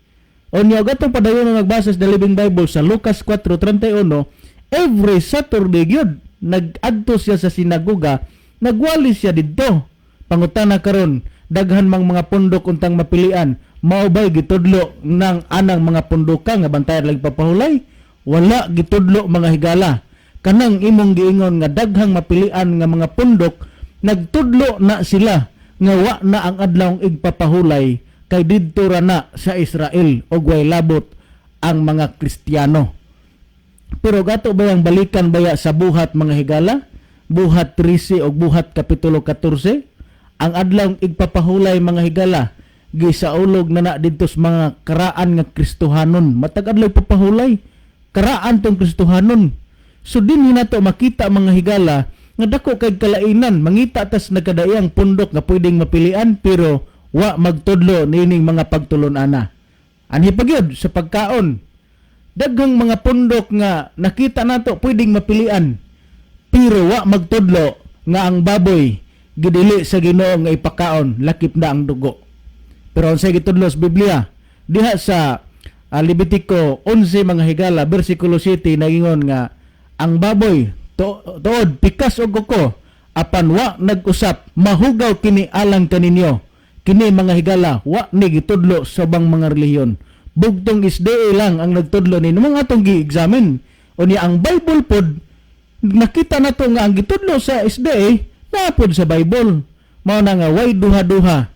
Unya og atong padayon nga magbasa sa The Living Bible sa Lucas 4:31, every Saturday gyud nag-adto siya sa sinagoga, nagwali siya didto. Pangutana karon, daghan mang mga pundok untang mapilian, mao bay gitudlo ng anang mga pundoka nga bantayan lagi papahulay? Wala gitudlo, mga higala. Kanang imong giingon nga daghang mapilian nga mga pundok, nagtudlo na sila nga wa na ang adlawng igpapahulay kay didto ra na sa Israel og way labot ang mga Kristiyano. Pero gato bayang balikan baya sa Buhat, mga higala? Buhat 13 og Buhat kapitulo 14, ang adlawng igpapahulay, mga higala, gisaulog na na didto sa mga karaan nga Kristohanon. Matag adlaw papahulay. Karaan tong Kristohanon. So dinhi nato makita, mga higala, nga dako kay kalainan mangita tas nagkadaiyang pundok nga pwedeng mapilian pero wa magtudlo niining mga pagtulon-ana. Anhi pa gyud sa pagkaon. Daghang mga pundok nga nakita nato pwedeng mapilian pero wa magtudlo nga ang baboy gidili sa Ginoo nga ipakaon, lakip na ang dugo. Pero unsay gitudlo sa Biblia? Diha sa Levitico 11, mga higala, bersikulo 7, nagingon nga ang baboy tuod pikas og kuko apan wa nag-usap, mahugaw kini alang kaninyo. Kini, mga higala, wa ni gitudlo sa ubang mga relihiyon. Bugtong SDA lang ang nagtudlo ni mga atong gi-examine. Unya ang Bible pod, nakita nato nga ang gitudlo sa SDA naa pod sa Bible. Mao na nga way duha-duha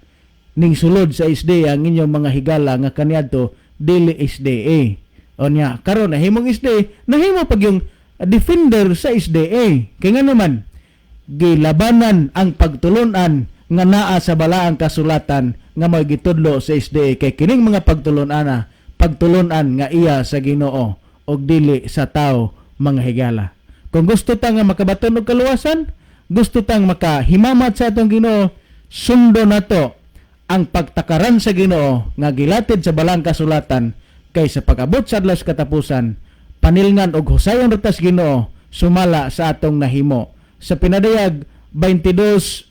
ning sulod sa SDA ang inyong mga higala nga kaniadto dili SDA. Unya karon nahimong SDA, nahimo pag yung defender sa SDA. Kay nga naman gilabanan ang pagtulunan nga naa sa balaang kasulatan nga may gitudlo sa SDA, kay kining mga pagtulunan, pagtulunan nga iya sa Ginoo og dili sa tao, mga higala. Kung gusto ta nga makabaton og kaluwasan, gusto tang makahimamat sa atong Ginoo, sundo nato ang pagtakaran sa Ginoo nga gilatid sa balaang kasulatan, kay sa pag-abot sa adlaw sa katapusan, panilngan og husayon ra tas Ginoo sumala sa atong nahimo. Sa Pinadayag 22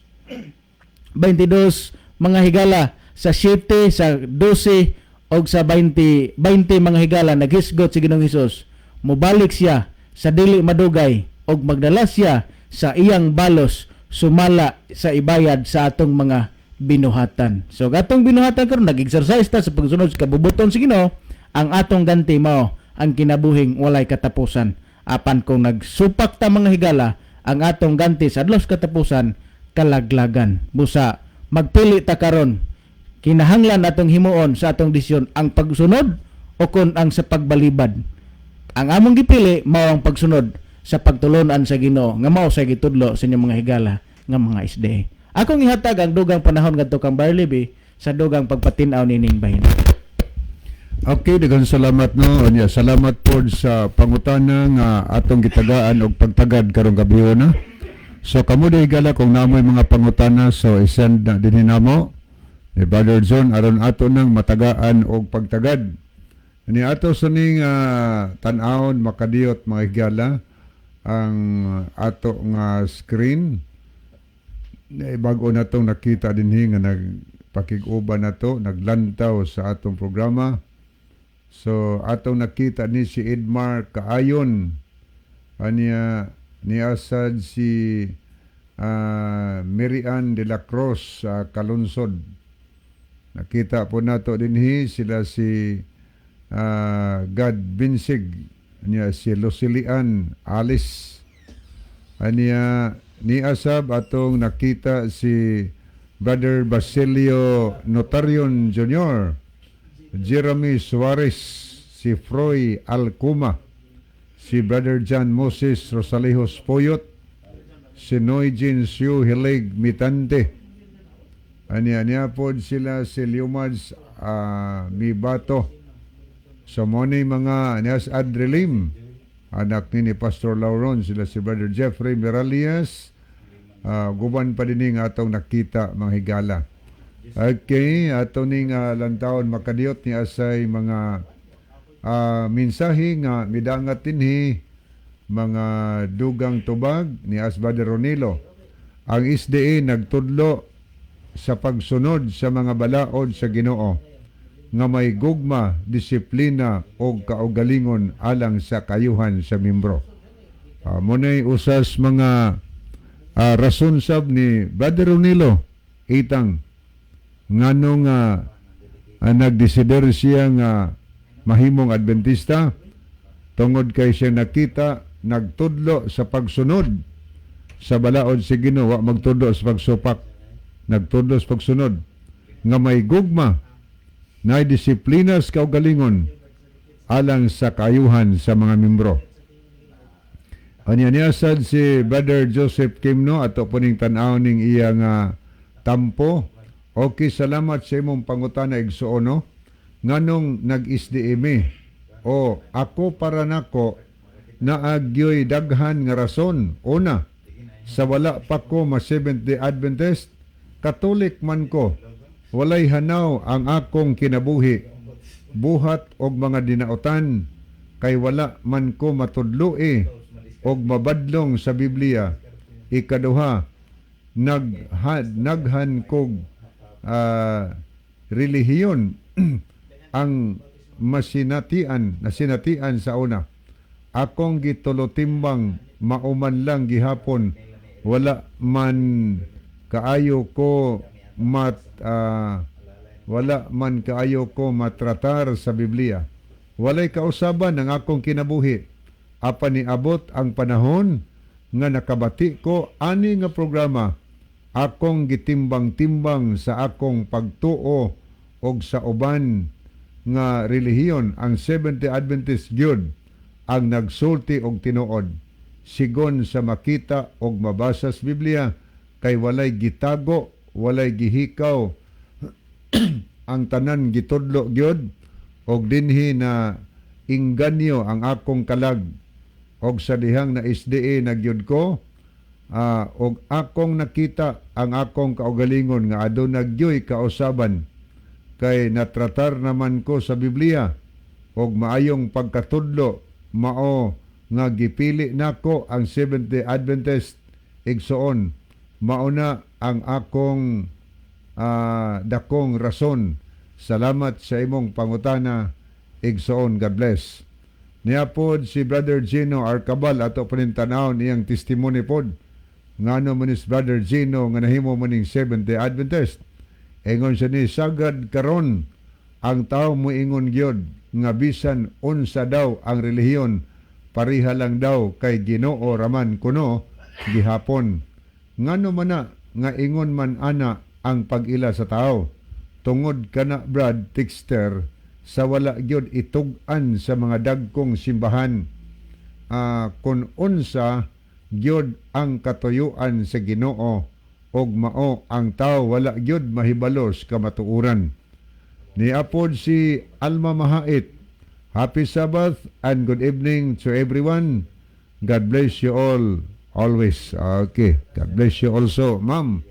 22, mga higala, sa 7, sa 12 og sa 20 20, mga higala, naghisgot si Ginoong Hesus mobalik siya sa dili madugay og magdala siya sa iyang balos sumala sa ibayad sa atong mga binuhatan. So atong binuhatan karon, nag-exercise ta sa pagsunod sa kabubuton sa Ginoo, ang atong ganti mao ang kinabuhing walay katapusan. Apan kung nagsupak ta, mga higala, ang atong ganti sa adlaw sa katapusan, kalaglagan. Busa magpili ta karon, kinahanglan atong himuon sa atong desisyon ang pagsunod o kon ang sa pagbalibad. Ang among gipili mao ang pagsunod sa pagtulunan sa Ginoo nga mao sa gitudlo sa inyong mga higala nga mga SDA. Akong ihatag ang dugang panahon ngadto kang Barley sa dugang pagpatin-aw nining bahin. Okay, daghang salamat, no. Unya, salamat pod sa pangutana nga atong gitagaan og pagtagad karong gabi na. So kamo day gala, kung namoy mga pangutana, so i-send na dinhi namo ni Brother John aron ato nang matagaan og pagtagad. Ni ato sa ning tan-awon makadiyot, mga higala, ang ato nga screen. Bago na tong nakita dinhi nga nagpakig-uban na to, naglantaw sa atong programa. So atong nakita ni si Edmar Kaayon. Aniya niasad si Mirian de la Cruz sa Kalunsod. Nakita po nato dinhi sila si God Binsig, niya si Lucilian Alice. Aniya niasab atong nakita si Brother Basilio Notarion Jr., Jeremy Suarez, si Froy Alcuma, si Brother John Moses Rosalejos Poyot, si Noy Jean Siu Hilig Mitante. Aniya niya pod sila si Liumads Mibato. So mo ni mga nias Adrelim, anak ni Pastor Lauron, sila si Brother Jeffrey Miralias, guban pa din nga atong nakita, mga higala. Okay, ato ning lantawon makadiyot ni asay mga mensahe nga midangat dinhi, mga dugang tubag ni as Brother Ronilo. Ang SDA nagtudlo sa pagsunod sa mga balaod sa Ginoo nga may gugma, disiplina o kaugalingon alang sa kayuhan sa membro. Muna'y usas mga rason sab ni Brother Ronilo itang ngano nga nagdesider siya nga mahimong Adventista tungod kay siya nakita nagtudlo sa pagsunod sa balaod si Ginoo, wa magtudlo sa pagsupak, nagtudlo sa pagsunod nga may gugma na disiplina sa kaugalingon alang sa kayuhan sa mga membro. Anya niya sad si Brother Joseph Kimno, ato po ning tan-aw ning iya nga tampo. Okay, salamat sa imong pangutana, igsuon, no? Nganong nag-SDM o ako, para nako naagyoy daghan nga rason. Una, sa wala pa ko ma Seventh Day Adventist, Katolik man ko. Walay hanaw ang akong kinabuhi. Buhat og mga dinautan kay wala man ko matudloi og mabadlong sa Biblia. Ikaduha, naghan kog relihiyon ang masinatian nasinatian sa una. Akong gitulotimbang mauman lang gihapon wala man kaayo ko mat wala man kaayo ko matratar sa Biblia. Walay kausaban ang akong kinabuhi. Apan niabot ang panahon nga nakabati ko ani nga programa, akong gitimbang-timbang sa akong pagtuo og sa uban nga relihiyon, ang Seventh-day Adventist gyud ang nagsulti og tinuod sigon sa makita og mabasa sa Biblia kay walay gitago, walay gihikaw, ang tanan gitudlo gyud og dinhi na inganyo ang akong kalag og sa dihang na SDA na gyud ko og akong nakita ang akong kaugalingon nga aduna gyoy kausaban kay natratar naman ko sa Biblia og maayong pagkatudlo, mao nga gipili nako ang Seventh-day Adventist. Igsoon, mao na ang akong dakong rason. Salamat sa imong pangutana, igsoon. God bless. Niya pod si Brother Gino Arcabal, ato panintanaw niyang testimony pod ngano man is Brother Gino nga nahimo man ning Seventh-day Adventist. Ingon siya ni sagad karon ang tao moingon gyud nga bisan unsa daw ang relihiyon, pareha lang daw kay Ginoo raman kuno gihapon. Ngano man na nga ingon man ana ang pag-ila sa tao? Tungod kana, Brad Tixter, sa wala gyud itug-an sa mga dagkong simbahan. Kun unsa gyud ang katuyuan sa Ginoo og mao ang tao wala gyud mahibalo sa kamatuoran. Niapod si Alma Mahait. Happy Sabbath and good evening to everyone. God bless you all always. Okay. God bless you also, ma'am.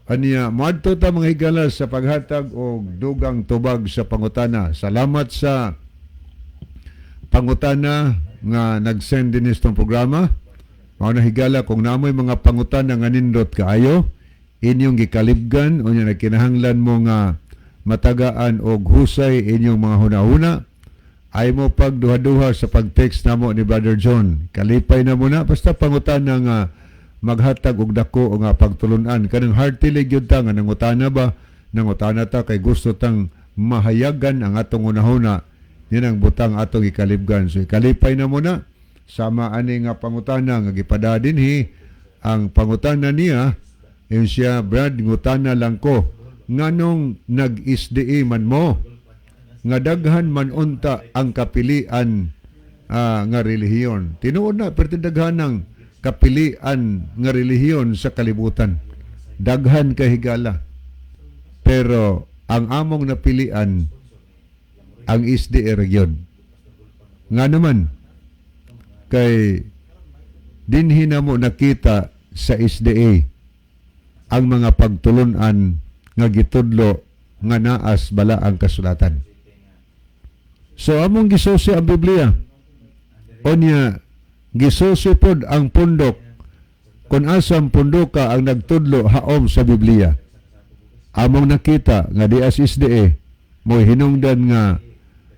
Anya, moadto ta, mga higala, sa paghatag og dugang tubag sa pangutana. Salamat sa pangutana nga nag-send din itong programa. Mao na, higala, kung naa moy mga pangutana nga nindot kaayo, inyong gikalibgan o nya nagkinahanglan mo nga matagaan og husay inyong mga hunahuna, ay mo pagduha-duha sa pag-text namo ni Brother John. Kalipay na mo na basta pangutana nga maghatag og dako nga pagtulunan, kanang heartily gyud ta nga nangutana ba, nangutana ta kay gusto tang mahayagan ang atong hunahuna. Yun ang butang atong ikalibgan. So ikalipay na mo na sama ani nga pangutana nga gipada dinhi. Ang pangutana niya, yun siya, "Brad, ngutana lang ko, nganong nag-SDA man mo nga daghan man unta ang kapilian nga relihiyon?" Tinuod na, pero daghan ang kapilian nga relihiyon sa kalibutan. Daghan kay, higala. Pero ang among napilian ang SDA region. Nga naman kay dinhi na mo nakita sa SDA ang mga pagtulunan nga gitudlo nga naas balaang kasulatan. So among gisusi ang Biblia. Onya gisusi pod ang pundok kung asang pundoka ang nagtudlo haom sa Biblia. Among nakita nga di as SDA mo hinungdan nga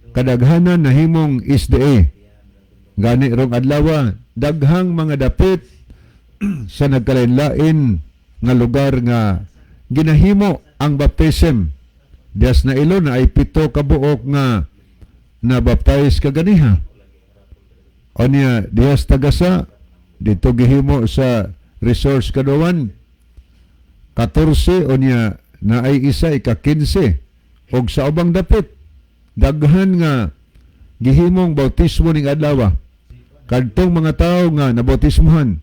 kadaghanan nahimong SDA. Gani rong adlaw, daghang mga dapit sa nagkalain-lain nga lugar nga ginahimo ang baptism. Dias na ilo na ay 7 ka buok nga na baptize kaganiha. Onya dihas tagasa dito gihimo sa resource kaduwan 14, onya na ay isa ika 15, og sa ubang dapit daghan nga gihimong bautismo ning adlaw. Kadtong mga tawo nga nabautismohan,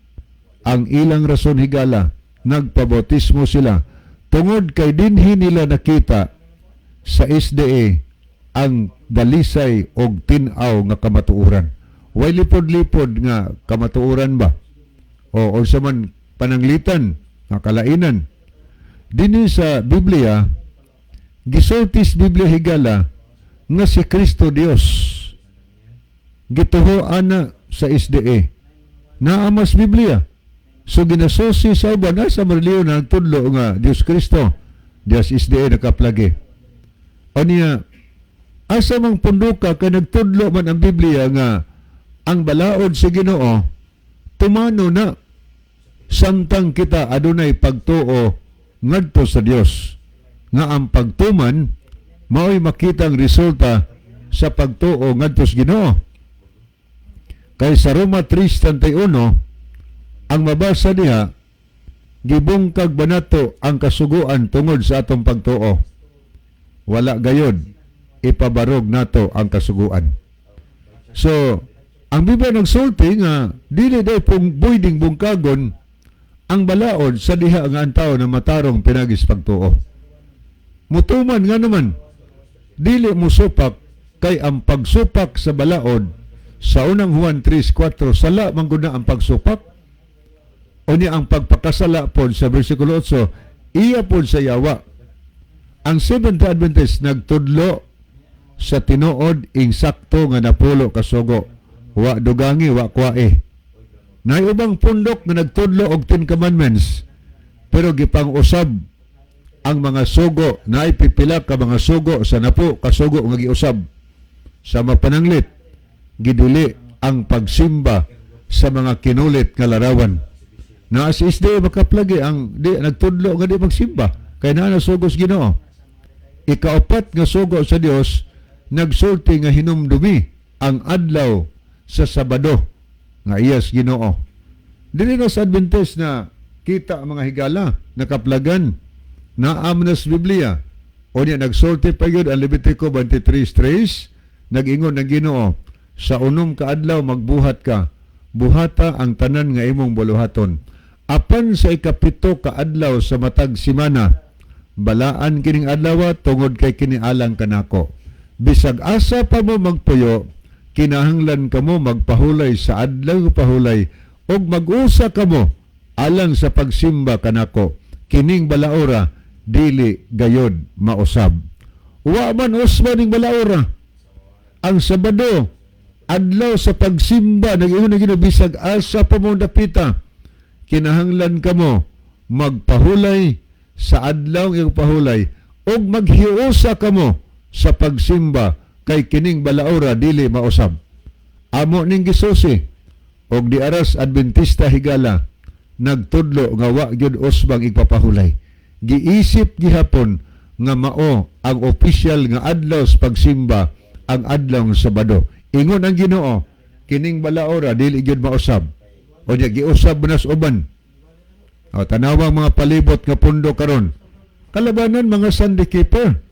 ang ilang rason, higala, nagpabautismo sila tungod kay dinhi nila nakita sa SDA ang dalisay og tin-aw nga kamatuoran. Way lipod-lipod nga kamatuoran ba? O sa man pananglitan nga kalainan. Dinhi sa Biblia, gisultis Biblia, higala, nga si Kristo Dios. Gituho ana sa SDA. Naamas Biblia. So ginasusi sa uban sa marliyo na nagtudlo nga Dios Kristo. Dios SDA nakaplagi. Aniya, asa mang punduka kay nagtudlo man ang Biblia nga ang balaod sa Ginoo tumano na samtang kita adunay pagtuo ngadto sa Dios, nga ang pagtuman mao'y makitang resulta sa pagtuo ngadto sa Ginoo. Kay sa Roma 3:31 ang mabasa diha, gibungkag ba nato ang kasuguan tungod sa atong pagtuo? Wala gayod, ipabarog nato ang kasuguan. So ang Biblia nagsulti nga dili day pong pwedeng bungkagon ang balaod sa diha nga ang tao na matarong pinagis pagtuo. Mutuman nga naman, dili mo supak, kay ang pagsupak sa balaod sa unang Juan 3:4, sala man gud na ang pagsupak. O niya ang pagpakasala pod sa versikulo 8, iya pod sa yawa. Ang Seventh Adventist nagtudlo sa tinuod insakto nga napulo kasugo. Wa dugangi, wa kwae. Nay ubang pundok nga nagtudlo og Ten Commandments pero gipang-usab ang mga sugo, naay pipila ka mga sugo sa napo kasugo nga giusab. Sa mapananglit, gidili ang pagsimba sa mga kinulit nga larawan. Na as is di makaplagi ang di nagtudlo nga di magsimba kay naa na sugo sa Ginoo. Ikaapat nga sugo sa Dios nagsulti nga hinumdumi ang adlaw sa Sabado nga iyas Ginoo. Dili na sa Adventist na kita ang mga higala nakaplagan na na sa Biblia. O niya nagsulti pa yun ang Levitico 23:3, nag-ingon ng Ginoo, "Sa 6 ka adlaw magbuhat ka. Buhata ang tanan nga imong buluhaton. Apan sa 7 ka adlaw sa matag simana, balaan kining adlaw tungod kay kini alang kanako. Bisag asa pa mo magpuyo, kinahanglan kamo magpahulay sa adlaw pahulay ug mag-usa kamo alang sa pagsimba kanako. Kining balaora dili gayod mausab. Wa man usba ning balaora. Ang Sabado, adlaw sa pagsimba, nag-ingon ang Ginoo, bisag asa pa mo dapita, kinahanglan kamo magpahulay sa adlaw nga pahulay ug maghiusa kamo sa pagsimba kay kining balaora dili mausab. Amo ning gisusi og di aras Adventista, higala, nagtudlo nga wa gyud usbang igpapahulay. Giisip gihapon nga mao ang opisyal nga adlaw sa pagsimba ang adlaw ng Sabado. Ingon ang Ginoo, kining balaora dili gyud mausab. O nya giusab na sa uban. O, tanawang mga palibot nga pundo karon. Kalabanan mga Sunday keeper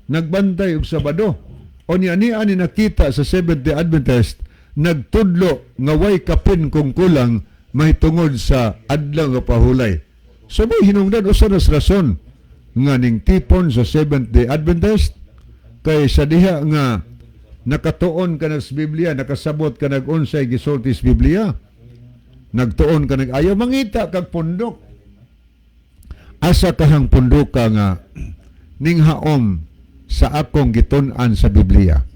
nagbantay og Sabado. O niya ni ani nakita sa Seventh-day Adventist nagtudlo nga way kapin kung kulang mahitungod sa adlaw nga pahulay. So may hinungdan usa nas rason nga ning tipon sa Seventh-day Adventist kay sa diha nga nakatuon ka na sa Biblia, nakasabot ka nag unsay gisulti sa Biblia, nagtuon ka nag ayaw, mangita kag pundok. Asa kahang pundok ka nga ning haom sa akong gitun-an sa Biblia?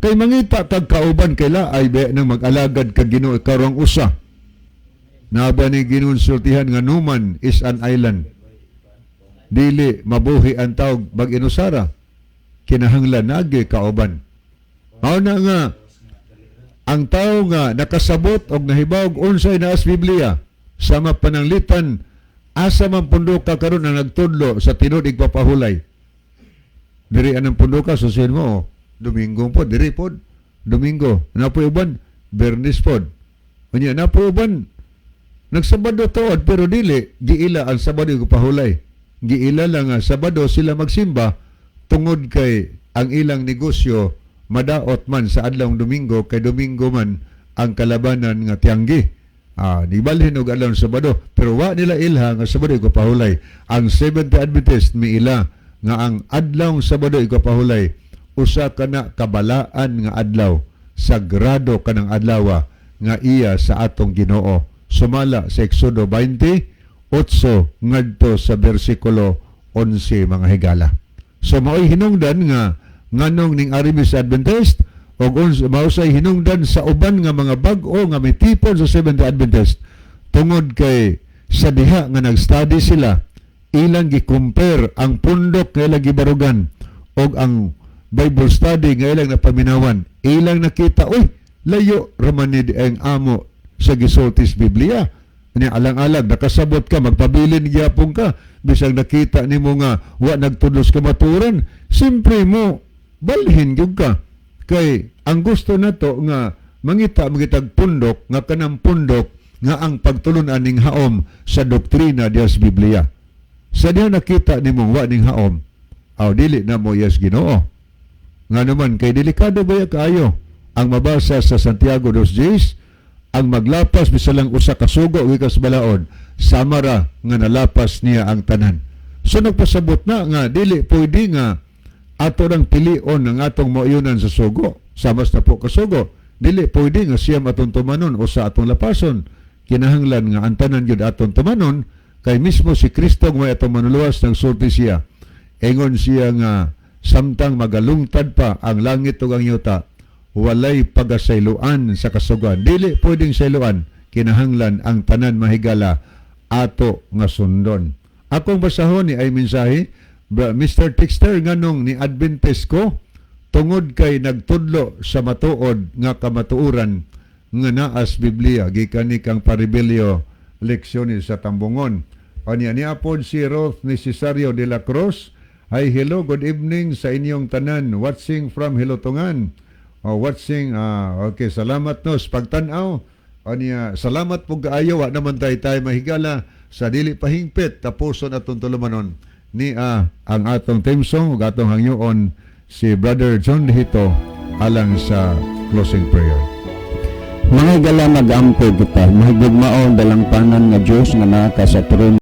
Kay mangita kag kauban kay laay be nang mag-alagad kag Ginoo karong usa. Naba ni ginunsultihan nga no man is an island. Dili mabuhi ang tawag mag-inusara. Kinahanglan nagi kauban. Mao na nga ang tao nga nakasabot og nahibaw og unsay naa sa Biblia sama pananglitan asa man pundoka karon ang nagtudlo sa tinuod igpapahulay. Diri anang pundoka susin mo, oh, Domingo po diri pod, Domingo na po, uban Bernis pod. Unya na po uban nagsabado tuod pero dili giila ang Sabado igpahulay. Giila lang nga Sabado sila magsimba tungod kay ang ilang negosyo madaot man sa adlawng Domingo kay Domingo man ang kalabanan nga tiyanggi. Ah, di balhin og adlaw Sabado pero wa nila ilha nga Sabado igpahulay. Ang Seventh Adventist miila nga ang adlaw Sabado igpahulay usa kana kabalaan nga adlaw, sagrado kanang adlaw nga iya sa atong Ginoo. Sumala sa Exodo 28 ngadto sa bersikulo 11, mga higala. So mao'y hinungdan nga nganong ning Aramis Adventist og mausay hinungdan sa uban nga mga bag-o nga mitipon sa Seventh Adventist tungod kay sa diha nga nag-study sila, ilang gi-compare ang pundok nga ilang gibarugan og ang Bible study nga ilang napaminawan, ilang nakita, uy, layo raman ni ang amo sa gisulti sa Biblia. Ni alang-alang nakasabot ka, magpabilin gyapon ka bisag nakita nimo nga wa nagtudlos kamatuoran, simpre mo balhin gyud ka kay ang gusto nato nga mangita mangitag pundok nga kanang pundok nga ang pagtulun-an ning haom sa doktrina diya sa Biblia. Sa diha nakita nimong wa ning haom, aw, dili na mo yes Ginoo. Nga naman kay delikado baya kaayo ang mabasa sa Santiago 2:10, ang maglapas bisan lang usa ka sugo gikan sa balaod, samara nga nalapas niya ang tanan. So nagpasabot na nga dili pwede nga ato nang pilion ang atong mauyunan sa sugo. Samas na po kasugo, dili pwede nga siyam atong tumanon o sa atong lapason. Kinahanglan nga ang tanan gyud atong tumanon kay mismo si Kristo nga may atong manuluwas, nagsulti siya. Ingon siya nga samtang magalungtad pa ang langit ug ang yuta, walay pagasayloan sa kasuguan. Dili pwedeng sayloan, kinahanglan ang tanan, mahigala, ato nga sundon. Akong basahon ni ay mensahe, Mr. Texter, nganong ni Adventist ko tungod kay nagtudlo sa matuod nga kamatuoran nga naas Biblia, gikan ni kang Paribilio Leksyones sa Tambungon. Anya niya pod si Ruth ni Cesario de la Cruz. Hi, hello, good evening sa inyong tanan watching from Hilutungan. Oh, watching, ah, okay, salamat no sa pagtan-aw. Anya, salamat po kaayo. Wa naman tayo tayo, mahigala, sa dili pahingpit tapuson atong tulumanon ni ang atong theme song ug atong hangyoon si Brother John Hito alang sa closing prayer. Mga higala, mag-ampo kita. Mahigugmaon, dalangpanan nga Dios nga naa ka sa trono.